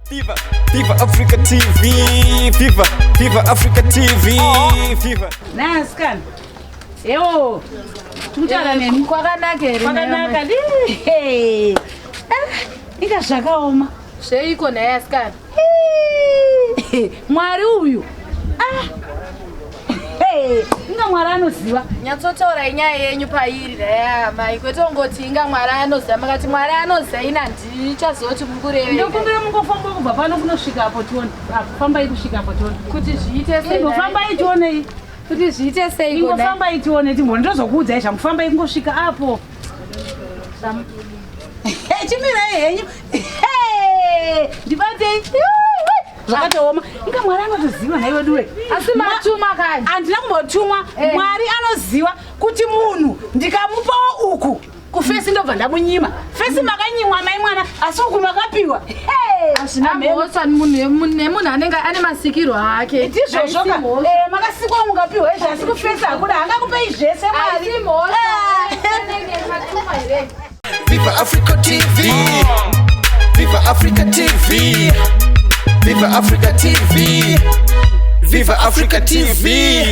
Viva, Viva Africa TV, Viva, Viva Africa TV, Viva. Nasikana. Ewo. Tikutaura nemi. Kwakanaka here? Kwakanaka. Hey. Ah, inga zvakaoma. Zveiko nhai asikana? Mwari uyu. Ah. Hey, inga Mwari anoziva. Nyatsotaurai nyaya yenyu pairi nhai amai kwete kungoti inga Mwari anoziva makati Mwari anoziva ini handichazoti mukureve. Ndokumbira mungofamba kubva pano kunosvika apo tione. Fambai kusvika apo tione. Kuti zviite sei? Ingofambai tionei. Kuti zviite sei? Ingofambai tione timbone ndozokuudzai zvangu fambai kungosvika apo. Chimirai henyu. Ndibatei. Zvakatooma. Inga Mwari anotoziva nhai weduwe. Asi matumwa kani? Handina kumbotumwa. Eh. Mwari anoziva kuti munhu ndikamupawo uku kufesi ndobva ndamunyima. Fesi makanyimwa mai mwana asi uku makapiwa. Hazvina mhosva nemunhu anenge ane masikirwo ake. Ndizvozvo ka. Eh, makasikwa mukapiwa izvi asi kufesi hakuna hangakupei zvese Mwari. Haisi mhosva. Anenge matumwa here? Viva Africa TV. Viva Africa TV. Viva Africa TV. Viva Africa TV.